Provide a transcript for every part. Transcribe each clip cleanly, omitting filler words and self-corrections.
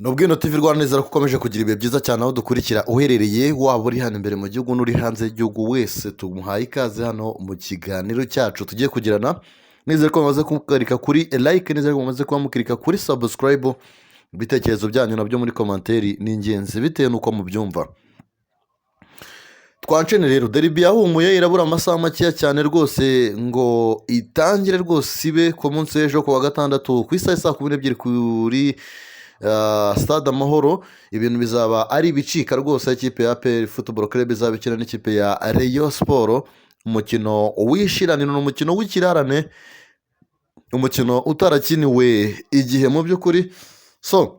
Nubwo TV Rwanda, nizera ko ukomeje kugira ibihe byiza cyane aho dukurikira uherereye, waba uri hano imbere mu gihugu n'uri hanze y'igihugu wese, tumuhaye ikaze hano mu kiganiro cyacu tugiye kugirana. Nizere ko mumaze kuclicka kuri like, nizere ko mumaze kuba muclicka kuri subscribe. Ibitekerezo byanyu nabyo muri commentaire ni ingenzi bitewe n'uko mubyumva. Twancene rero, derby yahumuye, irabura amasaha makeya cyane rwose ngo itangire rwose, ibe ku munsi w'ejo ku wa gatandatu ku isaha saa 12 kuri Stade Amahoro. Ibintu bizaba ari ibicika rwose. Ikipe ya APR Football Club izaba ikina n'ikipe ya Rayon Sport, umukino wishiraniro, ni umukino w'ikirarane, umukino utarakiniwe igihe mu by'ukuri. So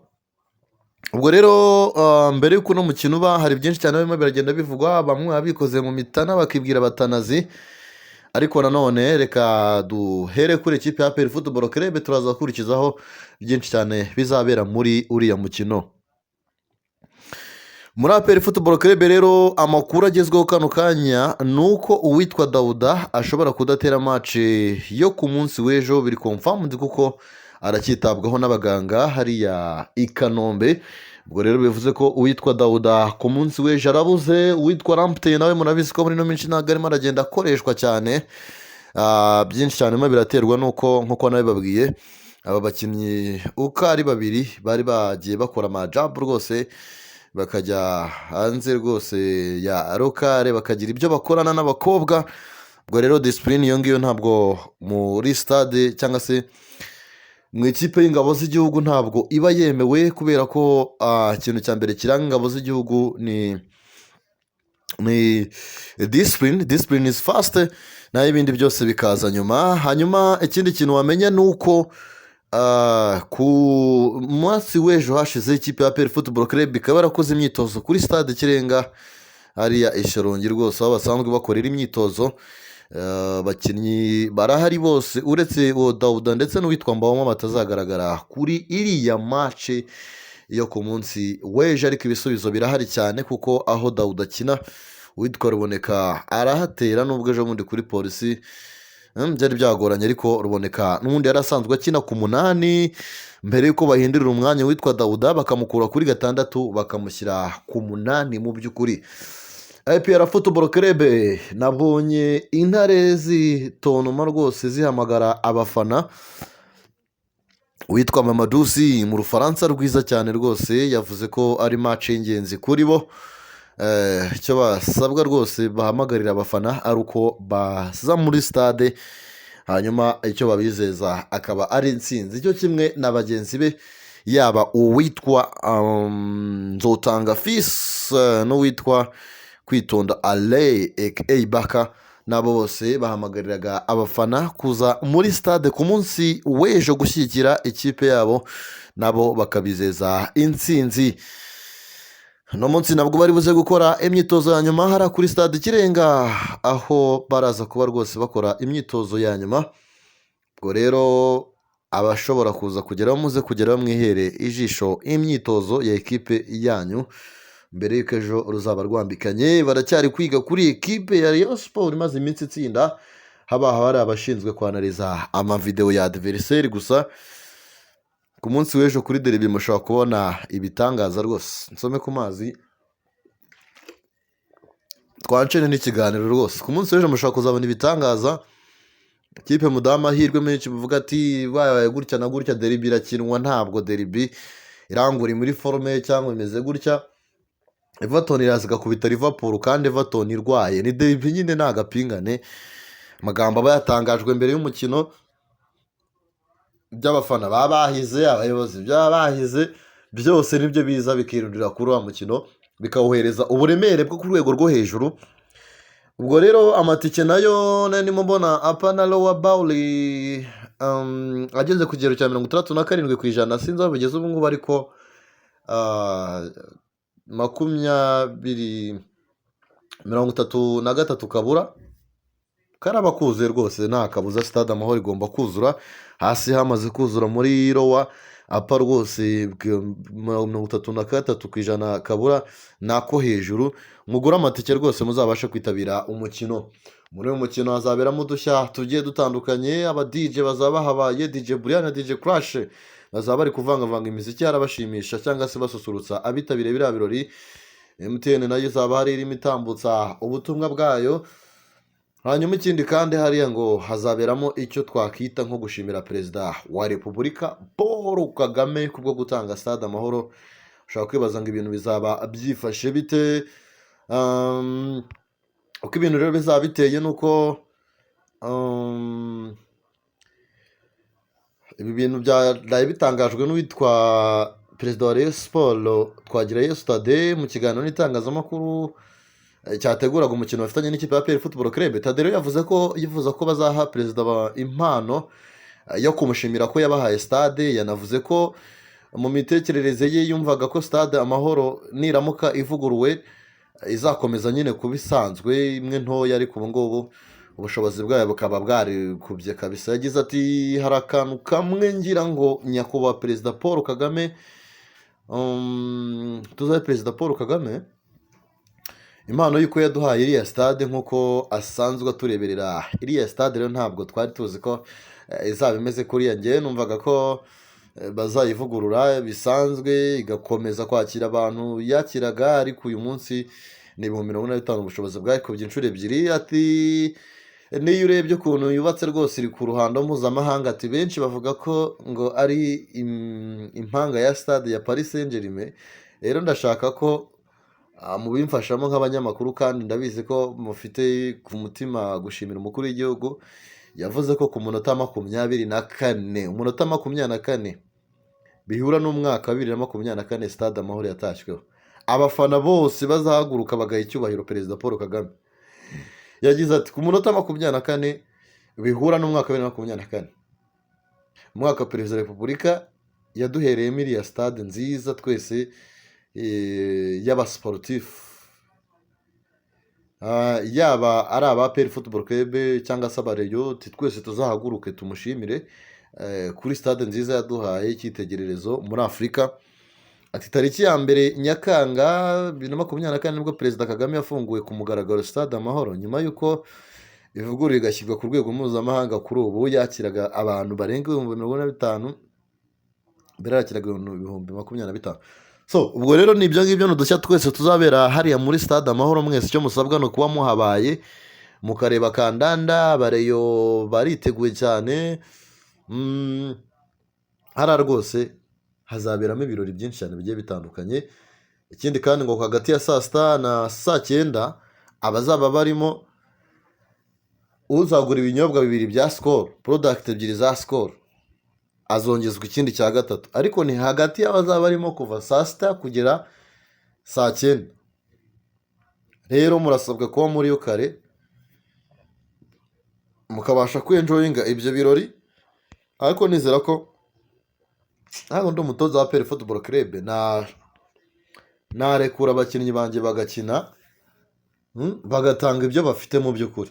ubwo rero mbere y'uko uno mukino uba, hari byinshi cyane birimo biragenda bivugwa, bamwe baba bikoze mu mitana bakibwira batanazi. Ariko nanone reka duhere kuri ikipe ya APR Football Club, turaza gukurikizaho byinshi cyane bizabera muri uriya mukino. Muri APR Football Club rero, amakuru agezweho kano kanya ni uko uwitwa Dauda ashobora kudatera match yo ku munsi w'ejo. Biri confirmed kuko aracyitabwaho n'abaganga hariya i Kanombe. Ubwo rero bivuze ko uwitwa Dauda ku munsi w'ejo arabuze. Uwitwa Lamptey nawe murabizi ko muri ino minsi ntabwo arimo aragenda akoreshwa cyane. Byinshi cyane birimo biraterwa n'uko, nk'uko nabibabwiye, aba bakinnyi uko ari babiri bari bagiye bakora amajabu rwose, bakajya hanze rwose ya local, bakagira ibyo bakorana n'abakobwa. Ubwo rero discipline iyo ngiyo ntabwo muri stade cyangwa se mu ikipe y'ingabo z'igihugu ntabwo iba yemewe, kubera ko ikintu cya mbere kiranga ingabo z'igihugu ni discipline. Discipline is first, naho ibindi byose bikaza nyuma. Hanyuma ikindi kintu wamenya ni uko ku munsi w'ejo hashize ikipe ya APR Football Club ikaba yarakoze imyitozo kuri Stade Ikirenga hariya i Shyorongi rwose, aho basanzwe bakorera imyitozo. Abakinnyi barahari bose uretse uwo Dauda ndetse n'uwitwa Mbaoma batazagaragara kuri iriya match yo ku munsi w'ejo. Ariko ibisubizo birahari cyane, kuko aho Dauda akina uwitwa Ruboneka arahatera, nubwo ejo bundi kuri Polisi byari byagoranye, ariko Ruboneka n'ubundi yari asanzwe akina ku 8 mbere y'uko bahindurira umwanya witwa Dauda, bakamukura kuri 6 bakamushyira ku 8. Mu by'ukuri APR Football Club, nabonye intare zitonoma rwose zihamagara abafana. Witwa Mamadou Sy mu Rufaransa rwiza cyane rwose yavuze ko ari match y'ingenzi kuri bo. Icyo basabwa rwose, bahamagarira abafana, ari uko baza muri stade, hanyuma icyo babizeza akaba ari intsinzi, cyo kimwe na bagenzi be, yaba uwitwa Nzotanga Fils n'uwitwa Kwitonda Ale aka Baka, nabo bose bahamagariraga abafana kuza muri stade ku munsi w'ejo gushyigikira ikipe yabo, nabo bakabizeza intsinzi. Uno munsi nabwo bari buze gukora imyitozo ya nyuma hariya kuri Stade Ikirenga, aho baraza kuba rwose bakora imyitozo ya nyuma. Ubwo rero abashobora kuza kugeraho, muze kugeraho mwihere ijisho imyitozo ya ekipe yanyu mbere y'uko ejo ruzaba rwambikanye. Baracyari kwiga kuri ekipe ya Rayon Sport imaze iminsi itsinda, haba hari abashinzwe kwanalyza amavideo ya adversaire. Gusa ku munsi w'ejo kuri derby mushobora kubona ibitangaza rwose. Nsome ku mazi, twancene n'ikiganiro rwose. Ku munsi w'ejo mushobora kuzabona ibitangaza. Ikipe mudaha amahirwe menshi, muvuga ati babaye gutya na gutya, derby irakinwa, ntabwo derby irangura muri forme cyangwa imeze gutya. Everton iraza igakubita Liverpool kandi Everton irwaye. Ni derby nyine, ni agapingane. Amagambo aba yatangajwe mbere y'umukino by'abafana baba bahize, abayobozi baba bahize, byose nibyo biza bikirundira kuri wa mukino, bikawuhereza uburemere bwo ku rwego rwo hejuru. Ubwo rero amatike nayo nari ndimo mbona upper na lower bowl ageze ku kigero cya 67%. Sinzi aho bigeze ubu ngubu, ariko 20, 33 kabura karaba kuzuye rwose, nta kabuza. Stade Amahoro igomba kuzura, hasi hamaze kuzura muri lower, upper rwose 33% kabura nako hejuru. Mugure amatike rwose muzabashe kwitabira umukino. Muri uyu mukino hazaberamo udushya tugiye dutandukanye. Aba DJ bazaba bahabaye, DJ Brian na DJ Crash. Bazaba bari kuvangavanga imiziki, harabashimisha cyangwa se basusurutsa abitabiriye biriya birori. MTN nayo izaba hari irimo itambutsa ubutumwa bwayo. Hanyuma ikindi kandi, hariya ngo hazaberamo icyo twakita nko gushimira Perezida wa Repubulika Paul Kagame kubwo gutanga Stade Amahoro. Ushobora kwibaza ngo ibintu bizaba byifashe bite? Uko ibintu rero bizaba biteye ni uko ibi bintu byaraye bitangajwe n'uwitwa perezida wa Rayon Sports, Twagirayezu Thaddée, mu kiganiro n'itangazamakuru cyateguraga umukino bafitanye n'ikipe ya APR Football Club. Thaddée rero yavuze ko yifuza ko bazaha perezida impano yo kumushimira ko yabahaye stade. Yanavuze ko mu mitekerereze ye yumvaga ko Stade Amahoro niramuka ivuguruwe izakomeza nyine kuba isanzwe imwe ntoya, ariko ubu ngubu ubushobozi bwayo bukaba bwarikubye kabisa. Yagize ati: "Hari akantu kamwe ngira ngo nyakubahwa Perezida Paul Kagame, tuzahe Perezida Paul Kagame impano y'uko yaduhaye iriya stade nk'uko asanzwe atureberera. Iriya stade rero ntabwo twari tuzi ko izaba imeze kuriya. Ngewe numvaga ko bazayivugurura bisanzwe, igakomeza kwakira abantu yakiraga, ariko uyu munsi ni 45,000, ubushobozi bwayikubye inshuro ebyiri." Ati: "Niyo urebye ukuntu yubatse rwose, iri ku ruhando mpuzamahanga." Ati: "Benshi bavuga ko ngo ari impanga ya stade ya Paris Saint Germain. Rero ndashaka ko mubimfashamo nk'abanyamakuru, kandi ndabizi ko mufite ku mutima gushimira umukuru w'igihugu." Yavuze ko ku munota 24, umunota 24 bihura n'umwaka wa 2024 Stade Amahoro yatashyweho, abafana bose bazahaguruka bagaha icyubahiro Perezida Paul Kagame. Yagize ati: "Ku munota 24 bihura n'umwaka wa 2024, umwaka Perezida wa Repubulika yaduhereyemo iriya stade nziza twese y'abasiporutifu, yaba ari aba APR Football Club cyangwa se aba Rayon, twese tuzahaguruke tumushimire kuri stade nziza yaduhaye, icyitegererezo muri Afurika." Ati: "Tariki ya 1 Nyakanga 2024 nibwo Perezida Kagame yafunguye ku mugaragaro Stade Amahoro nyuma y'uko ivuguruye igashyirwa ku rwego mpuzamahanga. Kuri ubu yakiraga abantu barenga 45,000, mbere yakiraga 25,000." So ubwo rero ni ibyo ngibyo, ni udushya twese tuzabera hariya muri Stade Amahoro. Mwese icyo musabwa ni ukuba muhabaye mukareba kandanda. Aba Rayon bariteguye cyane. Hariya rwose hazaberamo ibirori byinshi cyane bigiye bitandukanye. Ikindi kandi, ngo hagati ya saa 6 na saa 9 abazaba barimo, uzagura ibinyobwa bibiri bya Skol, product ebyiri za Skol, azongezwa ikindi cya gatatu. Ariko ni hagati y'abazaba barimo kuva saa 6 kugera saa 9. Rero murasabwa kuba muri yo kare, mukabasha kwenjoyinga ibyo birori. Ariko nizera ko ntabwo ndi umutoza wa APR Football Club, na narekura abakinnyi banjye bagakina, bagatanga ibyo bafite mu by'ukuri.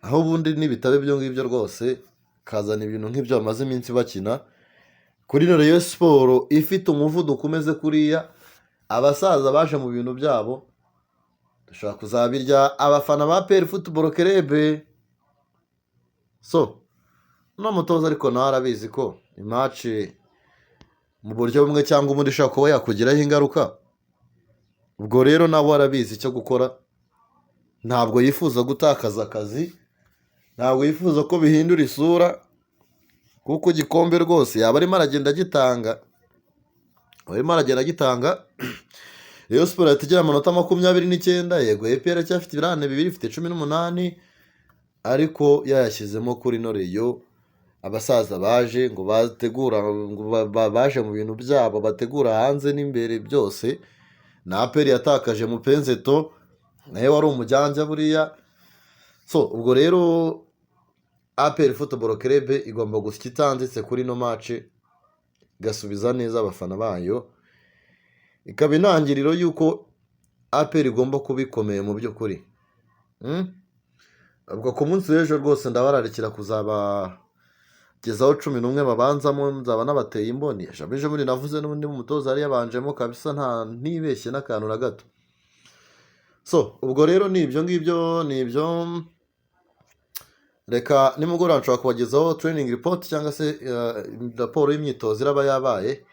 Aho ubundi nibitaba ibyo ngibyo rwose, kazana ibintu nk'ibyo bamaze iminsi bakina kuri Rayon Sports ifite umuvuduko umeze kuriya, abasaza baje mu bintu byabo, dushobora kuzabirya abafana ba APR Football Club. So uno mutoza ariko nawe arabizi ko i match mu buryo bumwe cyangwa ubundi ishobora kuba yakugiraho ingaruka. Ubwo rero nawe arabizi icyo gukora. Ntabwo yifuza gutakaza akazi, ntabwo yifuza ko bihindura isura, kuko igikombe rwose yaba arimo aragenda agitanga, arimo aragenda agitanga. Rayon Sports yahita igira amanota 29. Yego, APR iracyafite ibirarane bibiri, ifite 18, ariko yayashyizemo kuri ino Rayon. Abasaza baje ngo bategura, ngo baje mu bintu byabo bategura hanze n'imbere byose. Na APR yatakaje Mupenzi Eto'o, nawe wari umujyanja buriya. So ubwo rero APR Football Club igomba gusya itanditse kuri ino match, igasubiza neza abafana bayo, ikaba intangiriro y'uko APR igomba kuba ikomeye mu by'ukuri. Ubwo ku munsi w'ejo rwose ndabararikira kuzabagezaho 11 babanzamo, nzaba nabateye imboni. Ejo bundi navuze n'undi mutoza yari yabanjemo kabisa, nta ntibeshye n'akantu na gato. So ubwo rero ni ibyo ngibyo, ni ibyo. Reka nimugoroba nshobora kubagezaho training report cyangwa se raporo y'imyitozo iraba yabaye.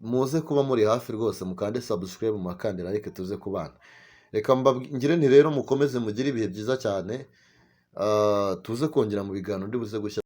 Muze kuba muri hafi rwose, mukande subscribe, mukande like, tuze kubana. Reka ngire nti rero mukomeze mugire ibihe byiza cyane. Tuze kongera mu biganiro ndi buze gushyira.